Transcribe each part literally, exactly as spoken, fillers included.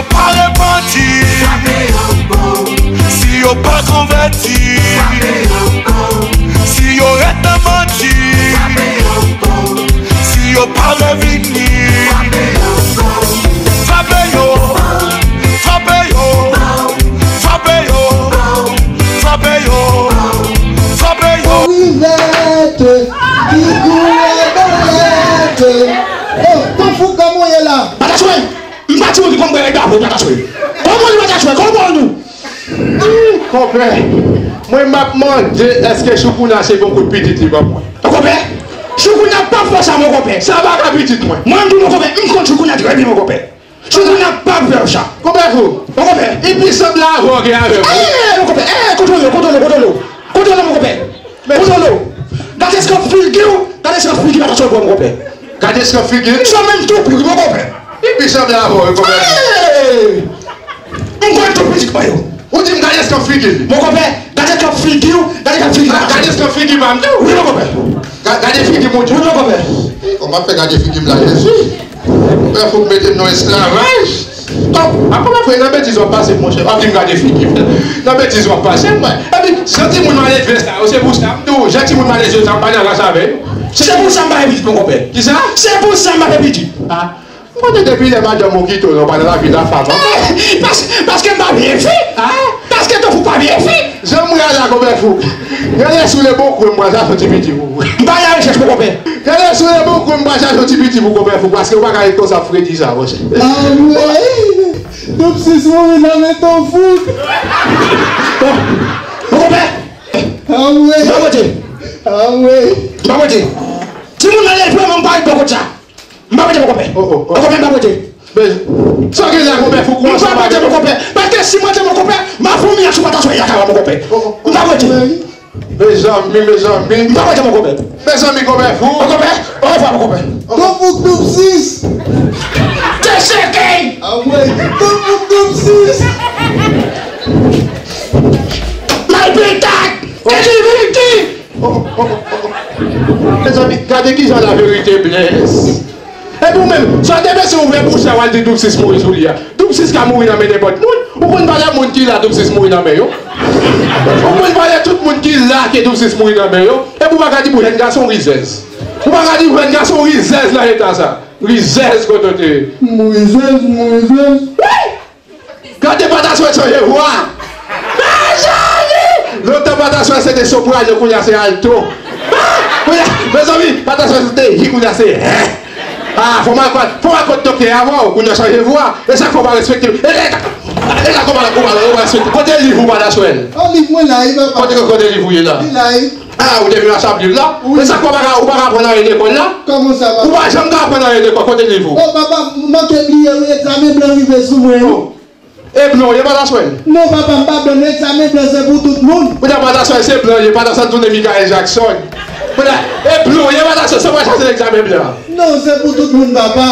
Pa repanti, si yo pa konvèti, si yo ret nan manti, si yo pa vle vini, frape yo, frape yo, frape yo, frape yo, frape yo. Rivèt, figi w a balèt. Oh, Tanfouk, kòman w ye la? Bataswèl! M pa timoun ki konn bwè nèg la vre, Bataswèl. Konprann nou, Bataswèl, konprann nou. Konpè, mwen m ap mande èske Choukouna se bon kout pitit li ban mwen. Konpè, Choukouna p ap fè sa, mon konpè. Sa pa ka pitit mwen. Mwen menm tou, mon konpè, m konn Choukouna trè byen, mon konpè. Choukouna p ap fè sa. Konpè Fouk. Mon konpè. Li pi sanble avè w ke avè mwen. Eh, mon konpè, eh, kontwole w, kontwole w, kontwole w. Kontwole w, mon konpè. Kontwole w. Gade eskanp figi w, gade eskanp figi Bataswèl, mon konpè. Gade eskanp figi l. Sa menm tou pou li, mon konpè. Li pi sanble avè w, konpè. Hey! M konn tout pitit mwen yo. Ou di m gade eskanp figi l? Mon konpè, gade eskanp figi w, gade eskanp figi. Ah, gade eskanp figi pa m tou. Wi, mon konpè. Ga-, gade figi moun tou. Wi, mon konpè. Kòman m ap fè gade figi m la, Jezi? Konpè Fouk mete m nan esklavaj. Kòm, a, konpè Fouk, nan betiz w ap pase, monchè. W ap di m gade figi m. Nan betiz w ap pase, mwen. Epi, jan timoun maledve sa yo, se pou sa m di w, jan timoun maledve sa, m pa nan rans avè yo. Se pou sa m pa fè pitit, mon konpè. Kisa? Se pou sa m pa fè pitit. Ah. Kote depi lè madanm ou kite w nan, pandan lavi la, fanm an? Pas-, paske m pa byen fè. Paske Tanfouk pa byen fè. Jan m wè a la, konpè Fouk. Gade si w le bon kou, m pral chache yon ti pitit pou ou. M pa nan rechèch, mon konpè. Gade si w le bon kou, m pral chache yon ti pitit pou konpè Fouk, paske ou pa ka ret konsa fredi sa, monchè. Anmwey! Doub Sis mouri nan men Tanfouk. Bon, mon konpè. Anmwey! M pa kote. Anmwey! M pa kote. Timoun nan leve, men m pa ret bò kot sa. M pa prete, mon konpè. Oh, oh, oh. Mon konpè, m pa prete. Men, sa w gen la, konpè Fouk, ou ansanm avè m? M pa prete, mon konpè. Paske si m prete, mon konpè, m a vomi asou Bataswèl la, mon konpè. Oh, oh, oh. M pa prete. Mezanmi, mezanmi. M pa prete, mon konpè. Mezanmi, konpè Fouk. Mon konpè, orevwa, mon konpè. Tanfouk Doub Sis. Te cheke. Anmwey, Tanfouk Doub Sis. Malpitat. Oh. Epi verite. Oh, oh, oh, oh. Mezanmi, gade kijan laverite blès. Epi ou menm, sa w te bezwen ouvè bouch la, w al di Doub Sis mouri sou li a. Doub Sis ka mouri nan men nenpòt moun. Ou konn valè moun ki la Doub Sis mouri nan men yo? Ou konn valè tout moun ki la ke Doub Sis mouri nan men yo? Epi ou pa ka di pou jèn gason rizèz. Ou pa ka di pou jèn gason rizèz nan eta sa. Rizèz kote w te ye. M rizèz, m rizèz. Wi! Gade Bataswèl chanje vwa. Mezanmi! Lontan Bataswèl se te soprano, kounye a se alto. Ah! Kounye a, mezanmi, Bataswèl se te hi, kounye a se hè. Ah, fò m al, fò m al kot doktè a avè w, kounye a chanje vwa. E sa k fè w pa respekte m. E, e, e sa k fè w pa, w pa respekte m. Kote liv ou, Bataswèl? Oh, liv mwen la, wi, papa. Kote, kote liv ou ye la? Li la, wi. Ah, ou te vin achap liv la? Wi. E sa k fè w pa ka, ou pa ka aprann anyen lekòl la? Kòman sa, papa? Ou pa janm ka aprann anyen lekòl, kote liv ou? Oh, papa, m manke bliye, wi, egzamen blan rive sou mwen, wi. Oh. E blan w ye, Bataswèl? Non, papa, m pa blan, non, egzamen blan se pou tout moun. Kounye a Bataswèl se blan l ye, Bataswèl tounen Michael Jackson. Kounye a, e blan w ye, Bataswèl, se w pral chache egzamen blan? Non, se pou tout moun, papa.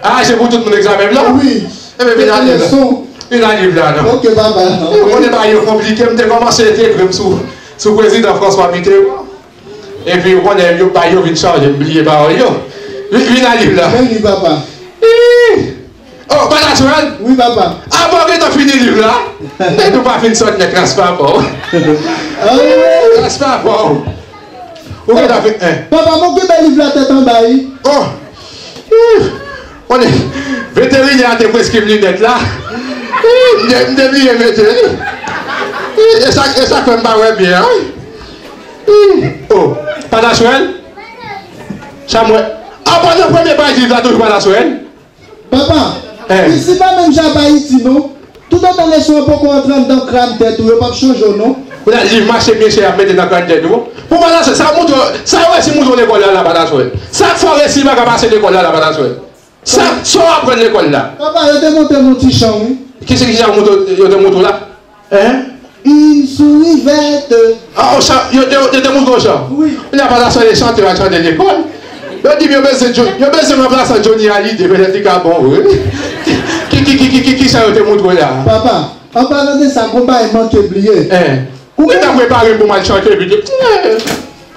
Ah, se pou tout moun egzamen blan? Wi. Ebyen, vin a liv la. Vin a liv la, non. Ok, papa. Ou konnen bagay yo konplike, m te kòmanse entegre m sou, sou prezidan François Mitterrand. Epi, ou konnen, yo bay yo vin chanje, m bliye pawòl yo. Vin, vin a liv la. Men li, papa. Ih! Oh, Bataswèl? Wi, papa. Avan w gentan fini liv la, nèg ou pa fin sòt nèt, ras papa w. Ah, wi. Ras papa w. Ou gentan fin, eh. Papa, m okipe liv la tèt anba, wi. Oh! Ih! Konnen, veterinè a te preskri m linèt la. Ih, m te, m te bliye mete li. Ih, e sa, e sa k fè m pa wè byen an, wi. Ih, oh, Bataswèl? Sa m wè? Apa nan premye paj liv la toujou Bataswèl? Papa, eh, isi pa menm jan ak Ayiti, non. Toutotan leson an poko antre anndan kràn tèt ou, yo p ap chanje w, non. Kounye a, liv mache byen chè ap mete nan kràn tèt ou. Pou Bataswèl, sa montre, sa yo resi montre w lekòl la, la, Bataswèl. Sa k fè w resi pa ka pase lekòl la, la, Bataswèl. Sa, sa w aprann lekòl la? Papa, yo te montre m yon ti chan, wi. Kisa, kisa yo montre, yo te montre w la? Hein? Une souris verte. Ah, oh, chan, yo, yo, yo te montre w chan? Wi. Kounye a, Bataswèl, e chante w al chante lekòl. Yo di m yo bezwen Jo-, yo bezwen ranplasan Johnny Hallyday, petèt li ka bon vre. Ki, ki, ki, ki, ki, kisa yo te montre w la? Papa, an palan de sa, gon bagay m manke bliye. Hein? Ou gentan prepare m pou m al chante, epi te, eh,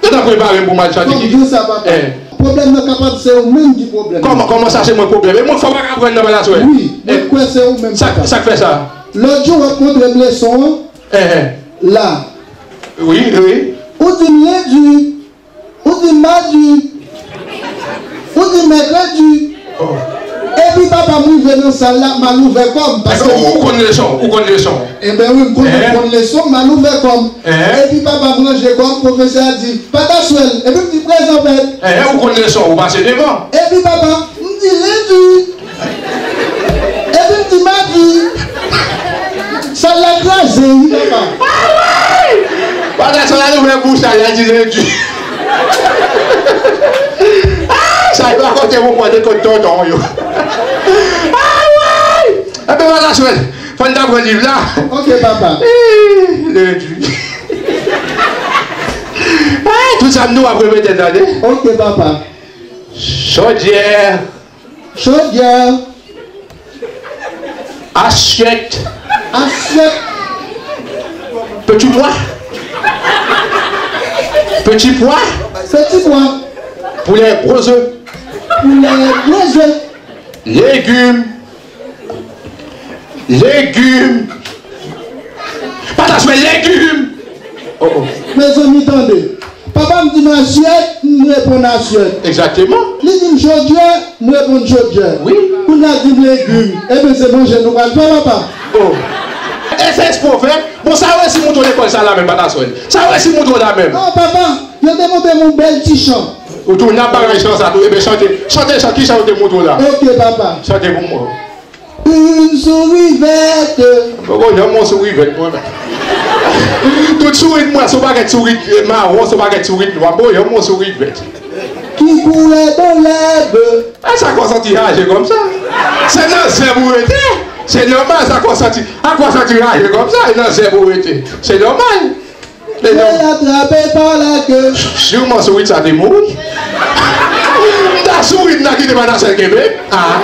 gentan prepare m pou m al chante. Fò m di w sa, papa. Eh. Pwoblèm nan kapab se ou menm ki pwoblèm nan. Kòman, kòman sa se mwen pwoblèm? E mwen fò pa ka aprann nan Papa Swèl. Wi, mwen kwè se ou menm, papa. Sa k fè sa? Lòt jou w ap montre m leson an. Enhen. La. Wi, wi. Ou di m lendi. Ou di m madi. Ou di m mèkredi. Oh. Epi papa m rive nan sal la, m al ouvè kò m, paske ou, ou konn leson, ou konn leson. Enben wi, m konn, eh, konn leson, m al ouvè kò m. Eh. Epi papa m ranje kò m, pwofesè a di, "Papa Swèl," epi m di, "Prezan, mèt." Eh, ou konn leson, ou pase devan. Epi papa, m di, "Lendi." Epi m di, "Madi." Sal la kraze, wi, papa. Papa Swèl al ouvè bouch la, li al di, "Lendi." Ah, sa yo rakonte pou mwen de kot tonton yo. Anmwey! Enben, Papa Swèl, fò n ta pran liv la. Ok, papa. Eh, lendi. Ah, tout sa m di w ap repete, tande. Ok, papa. Chodyè. Chodyè. Asyèt. Asyèt. Peti pwa. Peti pwa. Peti pwa. Poulè gwo ze. Poulè gwo ze. Legim. Legim. Pata sou legim. Oh, oh. Mezanmi, tande. Papa m di m asyèt, m reponn asyèt. Egzakteman. Li di m chodyè, m reponn chodyè. Wi. Kounye a di m legim. Ebyen, se manje nou pral fè, papa. Oh. E se espwofè. Bon, sa resi moute w lekòl sa la menm, Pata Swèl. Sa resi moute w la menm. Oh, papa, yo te montre m yon bèl ti chan. Ou tou nan bagay chan sa tou. Ebyen, chante. Chante chan, ki chan yo te montre w la? Ok, papa. Chante pou mwen. Une souris verte. Poko janm wè yon sourit vèt mwen menm. Tout sourit mwen se yon pakèt sourit, eh, mawon, se yon pakèt sourit nwa. Poko janm wè yon sourit vèt. Qui courait dans l'herbe. A sa kò santi raje kòmsa? Se nan zèb ou rete. Se nòmal sa kò santi. A kò santi raje kòmsa? E nan zèb ou rete. Se nòmal. Li atrape pa la ke. Siman sourit sa te mouri. M ta sourit m ta kite Pata Swèl kenbe. Ah.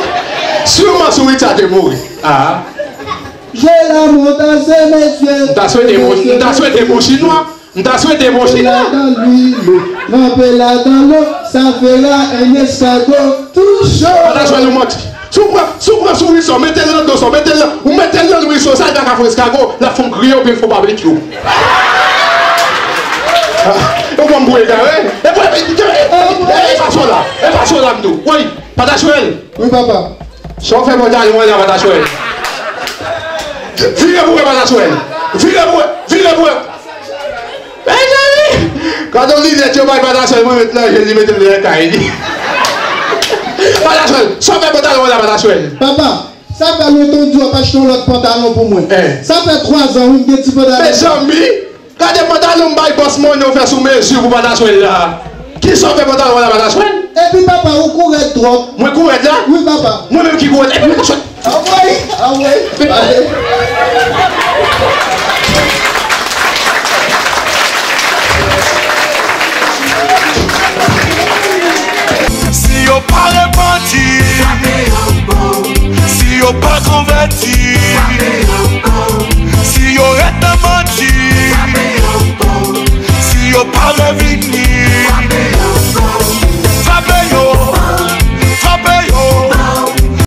Siman sourit sa te mouri. Ah. J'ai la montagne, mesye. M ta swete bon, m ta swete bon chinwa. M ta swete bon chinwa. Dans l'huile, trempé là dans l'eau, ça fera un escargot tout chaud. Pata Swèl ou manti. Si w pran, si w pran sourit sa, w mete l nan do sa, w mete l nan, ou mete l nan lwil sa, sa l pa ka fè eskago, l ap fè w griye oubyen fè w babekyou. Ah, yo pran m pou egare. E pa, e, e, e, e fason la, e fason la m di w. Woy, Pata Swèl. Wi, papa. Sa w fè pantalon an la, Pata Swèl? Vire pou wè, Pata Swèl. Vire pou wè, vire pou wè. Mezanmi! Gade yon linèt yo bay Pata Swèl, mwen met nan je l, li mete l nan kay li. Pata Swèl, sa w fè pantalon an la, Pata Swèl? Papa, sa fè lontan w di w ap achte yon lòt pantalon pou mwen. Eh. Sa fè twazan wi m gen ti pantalon. Mezanmi, gade pantalon m bay bòs mwen, yo fè sou mezi pou Pata Swèl la. Kisa w fè pantalon an la, Pata Swèl? Epi papa, ou kou rèd twòp. Mwen kou rèd la? Wi, papa. Mwen menm ki kou rèd. Epi Pata Swèl. Anmwey, anmwey.